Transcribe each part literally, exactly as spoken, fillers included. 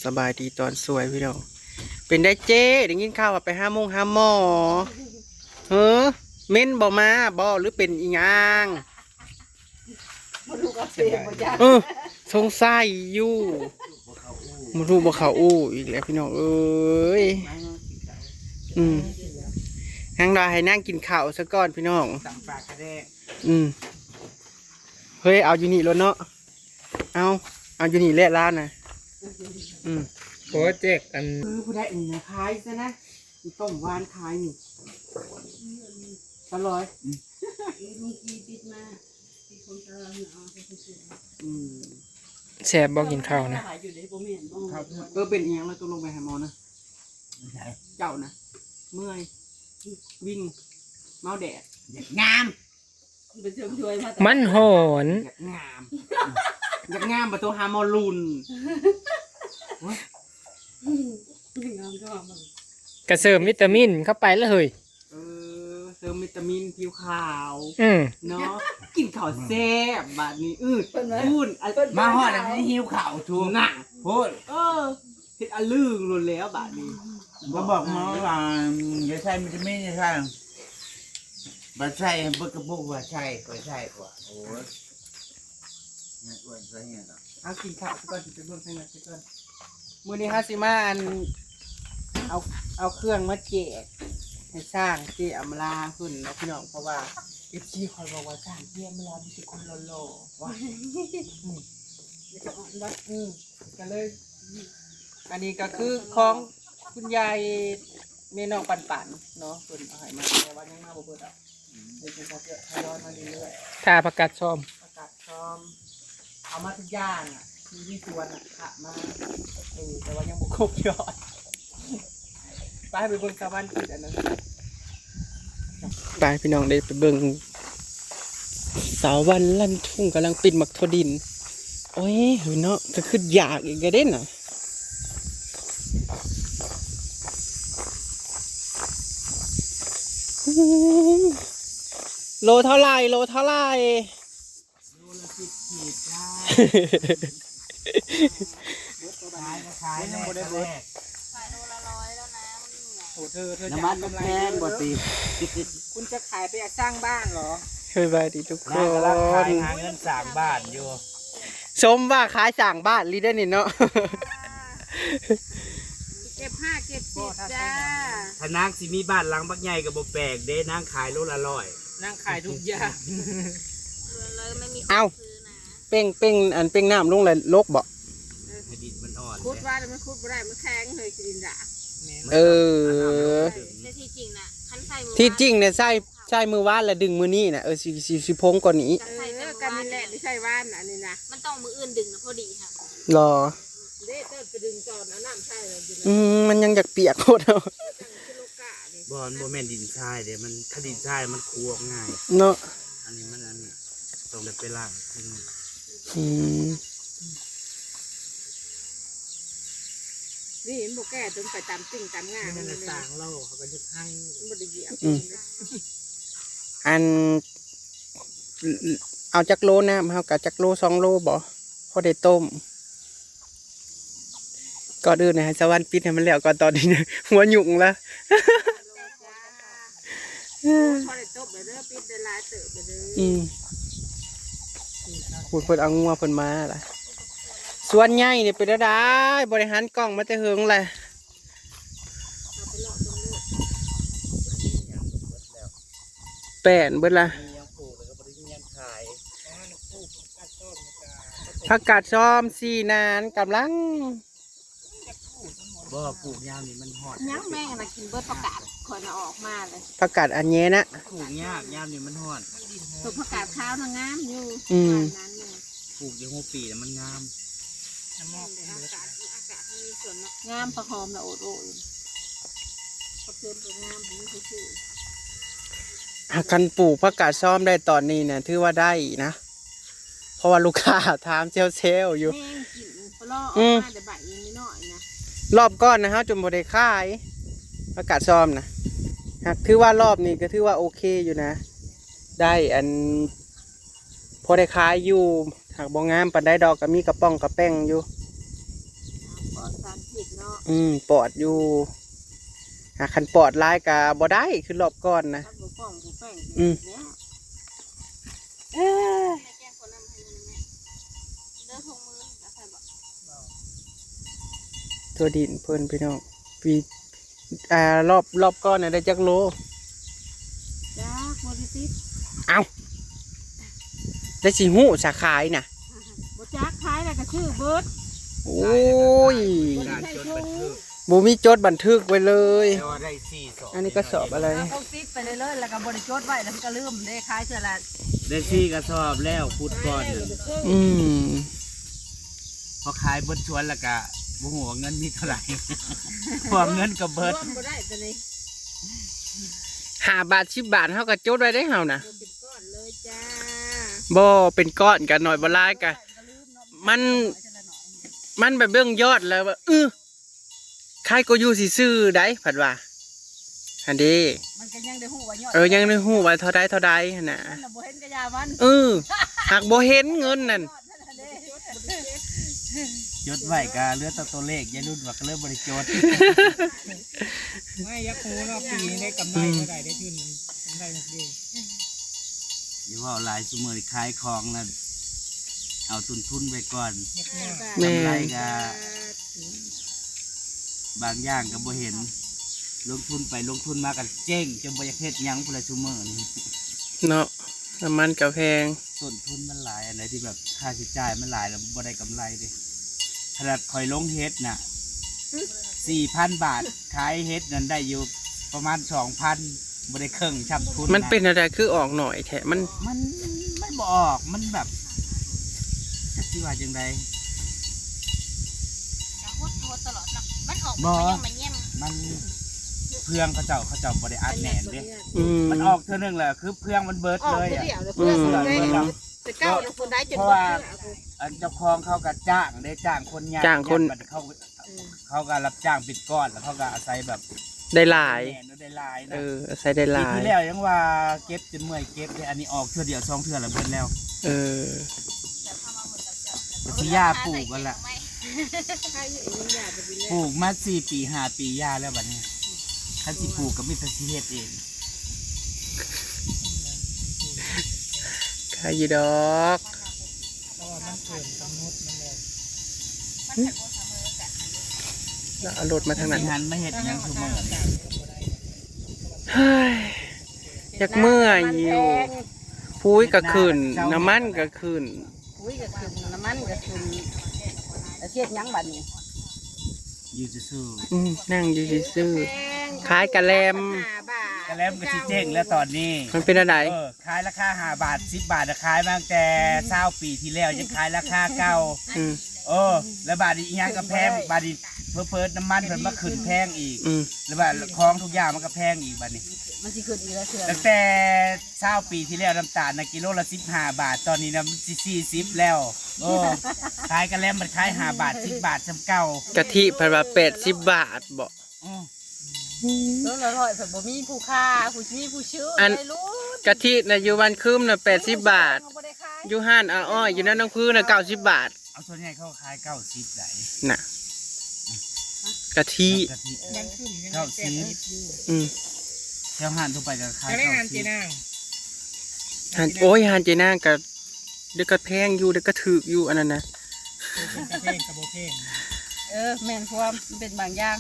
สบายดีตอนสวยพี่น้อง เป็นได้เจ้ ได้ยินข่าวว่าไปหาหมงหาหมอ เฮ้อ เม้นบ่มาบ่ หรือเป็นอีหยัง บ่รู้ว่าเป็นบ่จ้า เออ สงสัยอยู่บ่รู้บ่เข้าอู้อีกแล้วพี่น้องเอ้ย อืมนั่งรอให้นั่งกินข้าวซะก่อนพี่น้อง ตำปลากระแดก อืม เฮ้ย เอาอยู่นี่โลดเนาะ เอา เอาอยู่นี่แหละร้านนะ อืม โอ้แจกอัน คือผู้ใดอื่นนะขายซะนะต้มหวานขายนี่ตลอด ลุงกีติดมาติดของเราเนี่ยเอาไปซื้อ อืม แสบบ่กินข้าวนะ ขายอยู่ในโปรเมียนมอง เออเป็นอีหยังแล้วตกลงไปหาหมอนะเจ้านะเมื่อยวิ่งเมาแดด อยากงาม ไปเชิญช่วยมา มันหอน อยากงามอยากงามมาโทรหาหมอลุน งามก็มัน กระเสริมวิตามินเข้าไปแล้วเฮ้ย เออเสริมวิตามินผิวขาว อืม เนาะกินข้าวแซ่บบาดนี้อือพูนอัน มาฮอดอันนี้หิวข้าวถูก หนัก พูด เออเฮ็ดอันลึงโลดแล้วบาดนี้ ก็บอกหมอว่าอย่าใส่วิตามินอย่าใส่บัดใส่เบิดกระปุกว่าใส่ก็ใส่กว่าโอ้ยไม่อ้วนใส่เงี้ยหรอก เอากินข้าวซะก่อนสิไปเบิ่งทางนั้นซะก่อนมื้อนี้เฮาสิมาอันเอาเอาเครื่องมาแจกให้ช่างเจ๊อำลาเพิ่นเนาะพี่น้องเพราะว่า เอฟซี คอยบอกว่าช่างเจ๊อำลามีแต่คนหล่อๆว่ะ จะอ่อนวัด อืมก็เลย อันนี้ก็คือของคุณยายแม่น้องปันปันเนาะเพิ่นเอาให้มาแต่ว่ายังมาบ่เบิดอ่ะเดี๋ยวจะทยอยมาเรื่อยๆ ถ้าผักกาดซอม ผักกาดซอมเอามาทุกอย่างอ่ะมีที่สวนอ่ะขะมาเออแต่ว่ายังบ่ครบยอดไปไปเบิ่งสวรรค์กินอันนั้น ไปพี่น้องได้ไปเบิ่งสาววันลั่นทุ่งกำลังปิดหมักถั่วดิน โอ้ยเฮ้ยเนาะก็คืออยากอีกก็เด้น่ะ โลเท่าไหร่โลเท่าไหร่ โลละสิบขีดจ้า ขายก็ขายแน่ตอนแรก ขายโลละร้อยแล้วนะมันเหนื่อย โอ้เธอเธอ น้ำมันมันแพงบ่ติ คุณจะขายไปสร้างบ้านเหรอ สบายดีทุกคน นางกำลังขายหาเงินสร้างบ้านอยู่ สมว่าขายสร้างบ้านลีได้นี่เนาะ เก็บห้าเก็บสิบจ้า ถ้านางสิมีบ้านหลังบักใหญ่ก็บ่แปลกเด้นางขายโลละร้อย นั่งขายทุกอย่าง เลยไม่มี เอ้า ซื้อนะ เป้งเป้งอันเป้งน้ำลงเลยลกบ่ ให้ดินมันอ่อน คุดว่ามันคุดบ่ได้มันแข็งเลยกินด่า เออ แต่ที่จริงนะคันใส่มือ ที่จริงเนี่ยใช่ใช่มือวานและดึงมือนี้นะเออสิสิสิพงกว่านี้ ใส่แต่มือวาน ก็นี่แหละไม่ใช่ว่านอันนี้นะ มันต้องมืออื่นดึงนะพอดีค่ะ หรอ เด้เติร์ดไปดึงก่อนเอาน้ำใส่เลยดึง อืมมันยังอยากเปียกโคตรเอา จังชิโลกะนี่ บ่มันบ่แม่นดินทรายเด้มันถ้าดินทรายมันคูออกง่าย เนาะ อันนี้มันอันนี้ต้องได้ไปล้างอืม อืม นี่เห็นบ่แก่จนไปตามสิ่งตามงาน นี่มัน เลย สร้างเราเขาก็จะให้ มันบ่ได้เหยียบ อืม อัน เอาจักโลน้ำเฮากะจักโลสองโลบ่พอได้ต้ม ก่อนอื่นนะให้สวรรค์ปิดให้มันแล้วก่อนตอนนี้นะหัวหยุ่งละ พอได้ตบเลยเด้อปิดได้หลายเติบเลยเด้อ อืมพูดเพิ่นเอางัวเพิ่นมาล่ะ สวนใหญ่นี่เป็นได้บริหารกล้องมาแต่เฮิงแหละ เอาไปเลาะตรงนี้ แป้นเบิดละ มียังปลูกแล้วก็บ่ได้มียังขาย ผักกาดซอมสี่นานกำลัง บ่ปลูกยามนี้มันฮอด ยังแม่งนะกินเบิดผักกาดคนเอาออกมาเลย ผักกาดอันเนี้ยนะ ปลูกยากยามนี้มันฮอด ตัวผักกาดขาวนะงามอยู่ อืม นั้นอยู่ ปลูกอยู่หัวปีแล้วมันงาม อากาศอากาศมีส่วนเนาะงามผักหอมละโอดโอดอยู่ผักเทียมก็งามมันคือ หากคันปลูกผักกาดซอมได้ตอนนี้นะถือว่าได้นะ เพราะว่าลูกค้าถามเซลเซลอยู่ แม่งกินปลออ อื ก ม มาแต่ใบยังน้อยๆนะ รอบก่อนนะฮะจนบ่ได้ขายผักกาดซอมนะหากถือว่ารอบนี้ก็ถือว่าโอเคอยู่นะ ได้อัน พอได้ขายอยู่หากบ่งามปานใดดอกก็มีกระป๋องกระแป้งอยู่ ปอ สารพิษเนาะ อืม ปอดอยู่ หาคันปอดหลายกะบ่ได้ คือรอบก่อนนะ คันบ่ป้องบ่แป้ง อืม แล้ว เอ้ย แม่แกงคนน้ำให้มันแม่ เด้อทงมือ เอาใส่บ่ ตัวดินเพิ่นพี่น้อง ปี อ่า รอบ รอบก่อนน่ะได้จักโล จักบ่ได้ติด เอ้า ได้สิฮู้สาขายน่ะ บ่จักขายแล้วก็ซื้อเบิด โอ้ย บ่ได้ใส่ถุง บ่มีจดบันทึกไว้เลย แต่ว่าได้สี่สอบ อันนี้กระสอบอะไร เอาของติดไปเลยเลย แล้วก็บ่ได้จดไว้ แล้วมันก็ลืมเด้ ขายเทื่อละ ได้สี่กระสอบแล้ว ขุดก่อนน่ะ อืม พอขายเบิดสวนแล้วก็บ่ฮู้ว่าเงินมีเท่าไหร่ เพราะเงินก็เบิด รวมบ่ได้ตัวนี้ ห้าบาท สิบบาท เฮาก็จดไว้ได้เฮานะ เป็นก้อนเลยจ้า บ่เป็นก้อนก็น้อยบ่หลายก็ มัน มันแบบเบิ่งยอดแล้วว่า อื้อ ขายก็อยู่ซื่อๆ ได้ ผัดว่า หั่นเด้ มันก็ยังได้ฮู้ว่ายอด เออ ยังได้ฮู้ว่าเท่าใดเท่าใดหั่นน่ะ มันน่ะบ่เห็นกะยามัน เออ หากบ่เห็นเงินนั่น ยอดนั่นน่ะเด้ จดไว้ก็เหลือแต่ตัวเลข ยายรุ่นว่าก็เลยบ่ได้จด ไม่ อยากฮู้เนาะ ปีนี้ได้กำไรเท่าใด ได้ทุนกำไรเท่าใด อย่าเว้าหลาย ซุมื้อนี้ขายของแล้ว เอาต้นทุนไว้ก่อน อยากรู้ แม่น กำไรก็ บางอย่างก็บ่เห็น ลงทุนไปลงทุนมาก็เจ๊ง จนบ่อยากเฮ็ดหยังพุ้นละซุมื้อนี้ เนาะ น้ำมันก็แพง ต้นทุนมันหลาย อันใดที่แบบค่าใช้จ่ายมันหลายแล้วบ่ได้กำไรเด้ ขนาดข่อยลงเฮ็ดน่ะ สี่พันบาท ขายเฮ็ดนั่นได้อยู่ประมาณ สองพัน บ่ได้เคิ่งซ้ำทุนนะ มันเป็นอะไรคือออกหน่อยแท้ มัน มัน มันบ่ออก มันแบบ จักสิว่าจั่งใด ก็หดหดตลอดเนาะ มันออก บ่ มาเยี่ยมมาเยี่ยม มัน เฟืองเขาเจ้า เขาเจ้าบ่ได้อัดแน่นเด้ อืม มันออกเทื่อหนึ่งแหละ คือเฟืองมันเบิดเลยอะ ออกเทื่อเดียวเลย เฟืองมันเบิดเลย แต่เก่านะคนได้จน เพราะว่า เบิดเทื่อ อันเจ้าของเขาก็จ้างเด้ จ้างคนงาน จ้างคน บัดเขา อืม เขาก็รับจ้างเป็นก้อน แล้วเขาก็อาศัยแบบ ได้หลาย แน่นอนได้หลายนะ เออ อาศัยได้หลาย ปีที่แล้วยังว่าเก็บจนเมื่อยเก็บเลย อันนี้ออกเทื่อเดียวสองเทื่อแล้วเบิดแล้ว เออ แต่สิย่าปลูกกันละ ปลูกมาสี่ปีห้าปีย่าแล้วบัดนี้ คันสิปลูกก็มีแต่สิเฮ็ดเอง ขายอยู่ดอก เพราะว่ามันเกินกำหนดมันแล้ว แล้วเอารถมาทางนั้น สิหันมาเฮ็ดหยังซุมื้อนี่ เฮ้ย อยากเมื่อยอยู่ มันแพง ปุ๋ยก็ขึ้น น้ำมันก็ขึ้น ปุ๋ยก็ขึ้น น้ำมันก็ขึ้น แล้วสิเฮ็ดหยังบัดนี้ อยู่ซื่อๆ อืม นั่งอยู่ซื่อๆ แพง ขายกะแลม ห้าบาท กะแลมก็สิเจ๊งแล้วตอนนี้ มันเป็นอะไร เออ ขายราคาห้าบาท สิบบาทน่ะ ขายมาตั้งแต่ซาวปีที่แล้ว ยังขายราคาเก่า อืม เออ แล้วบาดนี้อีหยังก็แพง บาดนี้เผลอๆน้ำมันเพิ่นมาขึ้นแพงอีก อืม แล้วบาดของทุกอย่างมันก็แพงอีกบาดนี้ มันสิขึ้นอีกแล้วเทื่อ ตั้งแต่ซาวปีที่แล้วน้ำตาลน่ะกิโลละสิบห้าบาท ตอนนี้น่ะมันสิสี่สิบแล้ว เออ ขายกะแลมมันขายห้าบาท สิบบาทส่ำเก่า กะทิเพิ่นว่าแปดสิบบาทบ่ อืม โลละร้อยเพิ่นบ่มีผู้ค้า ผู้ มีผู้ซื้อ อัน ได้ลุ้น กะทิน่ะอยู่บ้านคืมน่ะแปดสิบบาท บ่ได้ขาย อยู่ห้านอาอ้อย อยู่ในหนองผือน่ะเก้าสิบบาท เอาส่วนใหญ่เขาขายเก้าสิบได้ น่ะ กะทิ กะทิ บ้านคืมยัง เก้าสิบ แปดสิบอยู่ อืม แถวห้านทั่วไปก็ขาย จะได้งาน เก้าสิบ เจนาง หัน โอ้ย หันเจนางกะ เดี๋ยวก็แพงอยู่ เดี๋ยวก็ถูกอยู่ อันนั้นนะ เออ เป็นตาแพงกับบ่แพง เออ แม่นความ มันเป็นบางอย่าง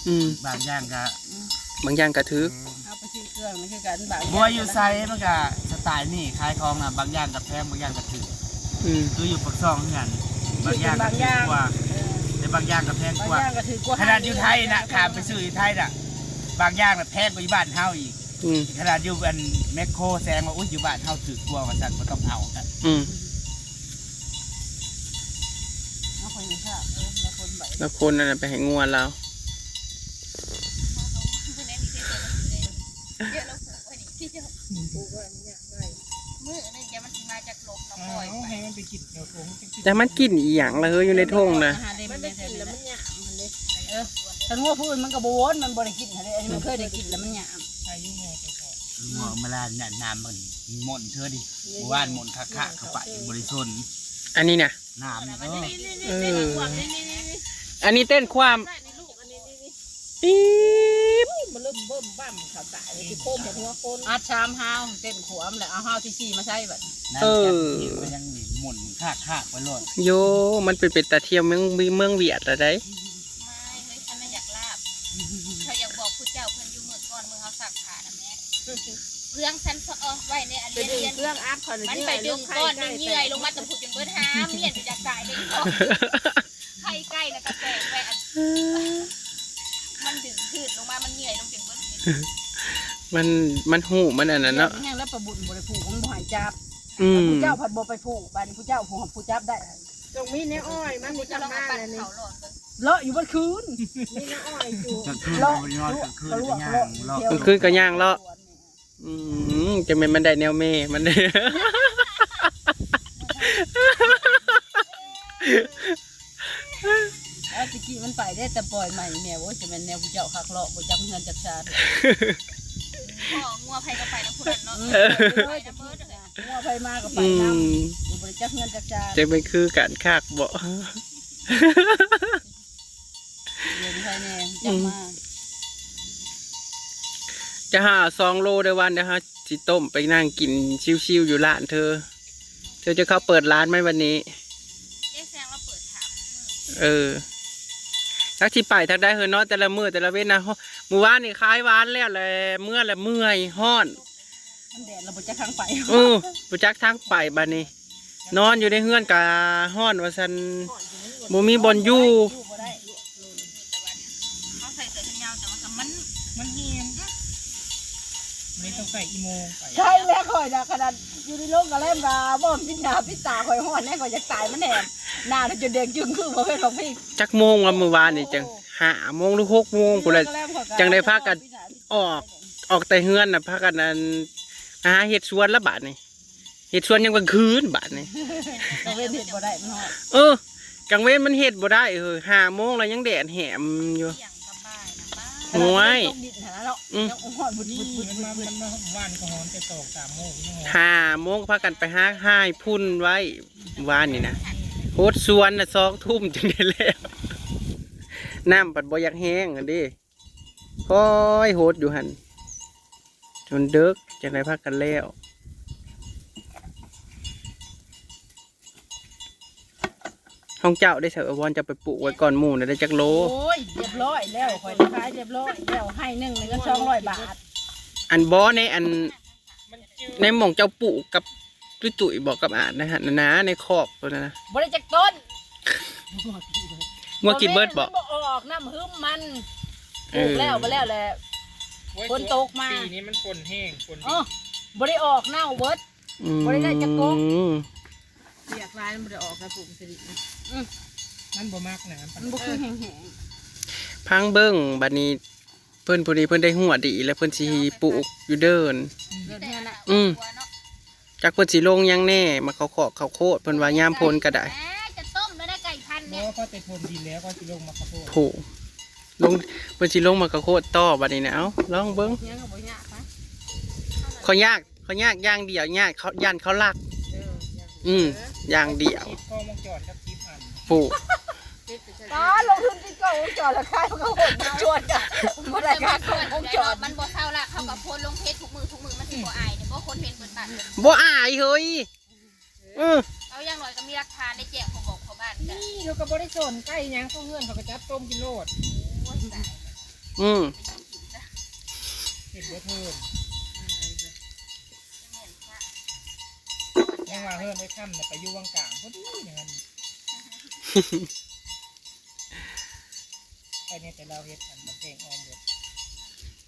อืม บางอย่างก็ อืม บางอย่างก็ถูก เอาไปซื้อเครื่องมันคือกัน บางอย่าง บัวอยู่ไสมันก็สไตล์นี่ ขายของน่ะ บางอย่างก็แพง บางอย่างก็ถูก อืม คืออยู่ปากซองคือกัน บางอย่างก็ถูกกว่า บางอย่าง เออ แต่บางอย่างก็แพงกว่า บางอย่างก็ถูกกว่า ขนาดอยู่ไทยน่ะ ข้ามไปซื้ออยู่ไทยน่ะ บางอย่างน่ะแพงกว่าอยู่บ้านเฮาอีก อืม ขนาดอยู่อันแมคโครแซงว่า อุ๊ย อยู่บ้านเฮาถูกกว่า ว่าซั่น บ่ต้องเอา อืม เอาคนนี้ค่ะ เออ แล้วคนใบ แล้วคนนั่นน่ะไปให้งัวเรา เดี๋ยวเราปลูกไว้นี่ที่เดียว ปลูกไว้เนี่ยได้ มื้อหนึ่งเดี๋ยวมันสิมาจากหลบเราปล่อย เอาให้มันไปกินเดี๋ยวผมจะกิน แต่มันกินอีหยังล่ะเฮ้ย อยู่ในท่งนะ มันได้กินแล้วมันหยาบมันเลย เออ ถ้างัวพื้นมันก็บ่วน มันบ่ได้กินหั่นเด้ อันนี้มันเคยได้กินแล้วมันหยาบ อายุงัวไปก่อน งัวมาลานเนี่ย น้ำมันม่วนเธอดิ เมื่อวานม่วนคักๆ เข้าไปบริสุทธิ์ อันนี้นะ น้ำนี่ เออ นี่นี่นี่ เออ นี่นี่นี่ อันนี้เต้นความ ใส่ในลูกอันนี้นี่นี่ ปี๊บ มันเริ่มเบิ่มบ่่มเขาตายเลยที่โค้งหมดหัวคน อัดสามห้าวเต้นขวมแหละเอาห้าวที่สี่มาใส่บัด นั่น เออ มันยังหมุนคากคากๆไปโลด โย มันเป็นเป็นตาเที่ยวเมืองเมืองเวียดละได้ ไม่เฮ้ยฉันน่ะอยากลาบเขาอยากบอกผู้เจ้าเพิ่นอยู่เมืองก่อนเมืองเขาสักขานะแม่เพื่องฉันสะออไว้ในอัน ไป เรียน ดึง เรียน เครื่องอัพเขา มันไปดึงก้อนหนึ่งเยื่อยลงมาตะพุดจนเบิดหามเมียนอยากตายเลยพ่อไข่ไก่แล้วก็แตกไปอันมันดึงพืชลงมามันเยื่อยลงจนเบิด มันมันหูมันอันนั้นเนาะ แห้งแล้วประบุญบริผูกมันบ่ใหายจับ อืม ผู้เจ้าผัดบ่ไปผูกบัดนี้ผู้เจ้าผูกผู้จับได้ จงมีแนวอ้อยมันมี จะลอง ทำมา เอาปัน เลยนี่ เขาหลอดเบิ่ง เลาะอยู่เมื่อคืน มีแนวอ้อยอยู่ กลางคืนก็บ่ได้นอนกลางคืนก็ย่างเลาะ กลางคืนก็ย่างเลาะ อืมจะเป็นมันได้แนวแม่มัน แล้วตะกี้มันไปได้แต่ปล่อยใหม่แม่โอ้ยจะเป็นแนวผู้เจ้าคักเลาะบ่จักเงินจักชาติ พ่องัวไผก็ไปแล้วผู้นั้นเนาะ เออ ไปแล้วเบิดเลย งัวไผมาก็ไป อื นำ ม อยู่บ่ได้จักเงินจักชาติ จะเป็นคือการคากบ่ เรียนไผแน่จักมา จะหาสองโลได้วันเดียวฮะสิต้มไปนั่งกินชิวๆอยู่ร้านเธอ เธอจะเข้าเปิดร้านไหมวันนี้ เจ๊แซงเราเปิดถาม เออทักที่ไปทักได้เฮอเนาะแต่ละมื้อแต่ละเว้นนะมื้อวานนี่ขายหวานแล้วแหละเมื่อละเมื่อยฮ้อน มันแดดเราบ่จักทางไป เออบ่จักทางไปบัดนี้ นอนอยู่ในเฮือนกะฮ้อนว่าซั่นบ่มีบ่อนอยู่ อยู่บ่ได้ เขาใส่เสื้อแขนยาวแต่ว่ามัน มันเฮียนไม่ต้องใส่อีโมงไป ใช่แล้วข่อยนะขนาดอยู่ในโรงกะแลมกะบ่มปิดหน้าปิดตาข่อยฮ้อนแน่ข่อยอยากตายมันแหมหน้าจนแดงจึงคือบ่เป็นของพี่ จักโมงว่ามื้อวานนี่จังห้าโมงหรือหกโมงพุ้นแหละ จังได้พากัน ออก ออกแต่เฮือนน่ะพากันอันหาเฮ็ดสวนละบาดนี่เฮ็ดสวนยังกลางคืนบาดนี่ ตะเวนเฮ็ดบ่ได้มันฮ้อน เออกลางเว้นมันเฮ็ดบ่ได้เฮ้ยห้าโมงแล้วยังแดดแหมอยู่ เสี่ยงกับบ่ายนะบ้า โอ้ย ตกดินหาเนาะ อืม ยังฮ้อนบุดบุดบุด มันมามันมาวันก็หอนแต่สองสามโมงนี่หอน ห้าโมงพากันไปหาหายพุ่นไว้วานนี่นะโหดสวนน่ะสองทุ่มจังได้แล้วน้ำปัดบ่อยากแห้งอันเด้คอยโหดอยู่หั่นจนเดิกจังได้พากันแล้วของเจ้าได้ใส่อวอนจะไปปลูกไว้ก่อนหมู่นะได้จักโล โอ้ยเรียบร้อยแล้วข่อยได้ขายเรียบร้อยแล้วให้หนึ่งเลยก็สองร้อยบาท อันบ่ในอันในหม่องเจ้าปลูกกับตุ้ยตุ้ยบอกกับอาดนะฮะนะในคอกตัวนั้นนะ บ่ได้จักต้น งัวกินเบิดบอก มันบ่ออกน้ำหึมมัน เอ ปลู อ กแล้วไปแล้วแหละ ฝนตกมา ปีนี้มันฝนแห้งฝน อ๋อบ่ได้ออกเน่าเบิด อืม บ่ได้ได้จักกก เรียกลายมันบ่ได้ออกนะปลูกสิรินะ มันบ่มากนะ มันบ่คือแห้ง พังเบิ่งบัดนี้เพิ่นพอดีเพิ่นได้หัวดีแล้วเพิ่นสิปลูกอยู่เดิน ๆเดี๋ยวนี้นะ อืม ตัวเนาะ จักเพิ่นสิลงหยังแน่มาเขาขอกเขาโคตรเพิ่นว่ายามพ้นก็ได้ แหมจะต้มแล้วนะไก่พัน เพ เนี่ย ราะว่าพอแต่ถมดินแล้วก็สิลงมาข้าวโพด โหลงเพิ่นสิลงมาเขาโคตรต่อบัดนี้นะเอ้าลองเบิ่ง ยังก็บ่ยากนะ เขายากเขายากอย่างเดียวย่านเขาย่านเขาลัก เออ อืมอย่างเดียว ติดกล้องวงจรกับคลิปอัน ปลูก ตาลงทุนติดกล้องวงจรแล้วขายเขาหดมาชวนกันบ่ได้ค่ากล้องวงจร มันบ่เท่าละเขากับโพสต์ลงเฟซทุกมือทุกมือมันสิบ่อายเนี่ยเพราะคนเห็นเบิดบ้านเบิด บ่อายเฮ้ยเออ เอาอย่างน้อยก็มีหลักฐานได้แจกของบอกเขาบ้านกัน นี่เขาก็บ่ได้สนใกล้หยังเขาเฮือนเขาก็จับต้มกินโลด โอ้ยตาย อืม เห็นบ่เทินยังว่าเฮือนได้ค่ำเนี่ยไปอยู่วังกลางพอดีเนี่ยมันไปเนี่ยแต่เราเฮ็ดอันตะแกรงออมเบิด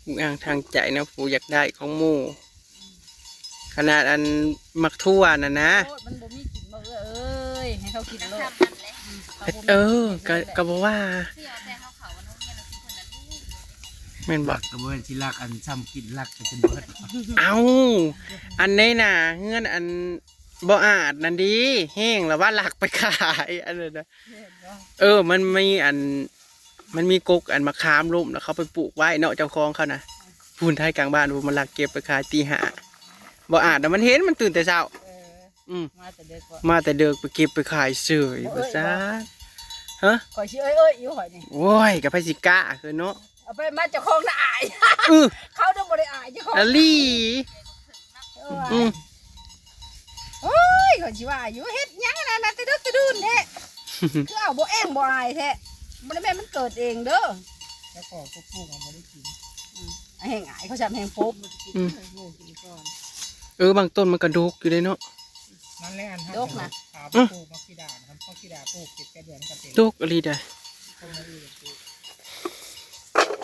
กูอ้างทางใจนะกูอยากได้ของหมู่ขนาดอันมักทั่วน่ะนะ โอ้ยมันบ่มีกินบ่เอ้ยให้เขากินโลด ทำมันเลย เขาบ่มี เออก็ก็บ่ว่า ที่เอาแต่เขาเขาวันนี้เราคิดคนนั้น แม่นบ่ ก็บ่แม่นสิลักอันซ้ำกินลักไปจนเบิด เอ้าอันนี้น่ะเฮือนอันบ่อาดนั่นดีแห้งแล้วว่าลักไปขายอันนั้นนะเออ มันมีอัน มันมีกกอันมะขามล้มแล้วเขาไปปลูกไว้เนาะเจ้าของเขานะพูนไทยกลางบ้านพูนมาลักเก็บไปขายตีห้าบ่อาดนะมันเห็นมันตื่นแต่เช้า เออ อืม มาแต่เด็กว่า มาแต่เดิกไปเก็บไปขายเฉยว่าซะ ฮะ ข่อยสิเอ้ยเอ้ยอยู่ข่อยนี่ โอ้ย กับไผสิกล้าคือเนาะ เอาไปมาเจ้าของน่ะอาย เออ เขาต้องบ่ได้อายเจ้าของ อลี เออ อืม โอ้ย ข่อยสิว่าอยู่ เฮ็ดหยังอันนั้นน่ะ ตะดุดตะดุนแท้ คือเอาบ่แอ้งบ่อายแท้ บ่ได้แม่นมันเกิดเองเด้อ แล้วก็พวกปลูกมันบ่ได้กิน อืม แฮงอาย เขาจำแฮงปุ๊บ อืม เออ บางต้นมันกะดกอยู่เด้เนาะ นั่นแหละอัน ดกนะ หาปลูกมักซิดานะครับ มักซิดาปลูกเจ็ดแปดเดือนก็เต็ม ดกอลีได้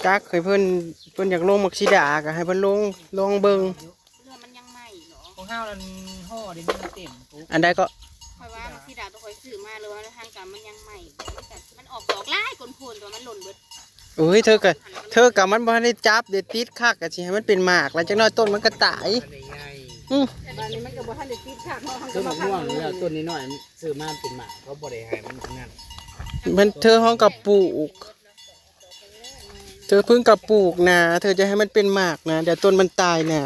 จักให้เพิ่น เพิ่นอยากลงมักซิดาก็ให้เพิ่นลง ลองเบิ่ง เรือมันยังใหม่เหรอ ของเฮานั่นห่อเดี๋ยวนี้มันเต็มปุ๊บ อันใดก็ ข่อยว่ามักซิดาตัวข่อยซื้อมาเลยว่าทางการมันยังใหม่ มันก็ มันออกดอกหลายกว่าโพนแต่ว่ามันหล่นเบิด โอ้ย เธอกะ เธอกะมันบ่ทันได้จับ เดี๋ยวติดคักกะสิให้มันเป็นหมาก แล้วจักหน่อยต้นมันก็ตาย อันนี้ไง อืม บ้านนี้มันก็บ่ทันได้ติดคัก เพราะมัน ต้ ก็ น มา มะม่วง คัก นี่แหละ ต้นน้อยๆ ซื้อมาเป็นหมาก เขาบ่ได้ให้มันนั่น มันเธอฮ้องกับปลูก เธอเพิ่งกับปลูกนะ เธอจะให้มันเป็นหมากนะ เดี๋ยวต้นมันตายนะ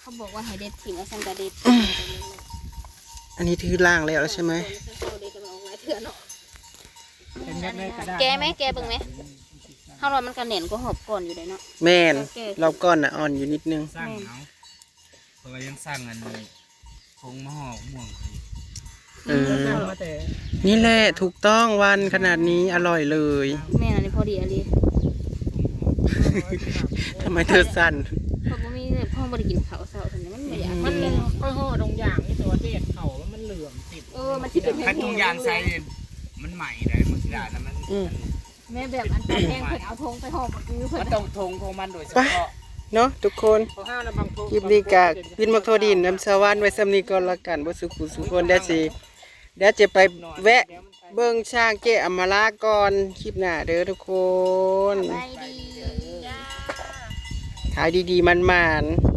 เขาบอกว่าให้เด็ดทิ้ง เอาซั่นก็เด็ด อันนี้ถือล่างแล้วใช่ไหม เขาเด็ดมันออกหลายเทื่อเนาะ เป็นแบบในกระดาษ แกะไหม แกะเบิ่งไหม เฮาว่ามันก็แน่นกว่าหอบก่อนอยู่เด้เนาะ แม่น แกะ รอบก่อนน่ะอ่อนอยู่นิดนึง สั่งเอา เพราะว่ายังสั่งอันนี้ ผงมาห่อม่วง เออ สั่งมาแต่ นี่แหละถูกต้อง วันขนาดนี้อร่อยเลย แม่น อันนี้พอดีอะลี ทำไมเธอสั่น เพราะบ่มี เพราะบ่ได้กินข้าวเช้าซั่นน่ะ มันบ่อยาก มันเป็น ค่อยห่อดงยางนี่ แต่ว่าเด็ดเขามันเหลืองติด เออ มันสิเป็น คันดงยางใส่นี่มันใหม่ได้ มันสิได้แล้วมัน อืม แม่แบบอันตอนแรกเพิ่นเอาธงไปห่อบักอื้อเพิ่น มันต้องธงของมันโดยเฉพาะ เนาะทุกคน ของเฮานะบางธง คลิปนี้ก็กินมักโทดินนำสวรรค์ไว้ส่ำนี้ก่อนละกัน บ่สุขุสุคน เดี๋ยวสิ เดี๋ยวจะไปแวะเบิ่งช้างเจ๊อำมาลาก่อน คลิปหน้าเด้อทุกคน สบายดีจ้า ขายดีๆ มันๆ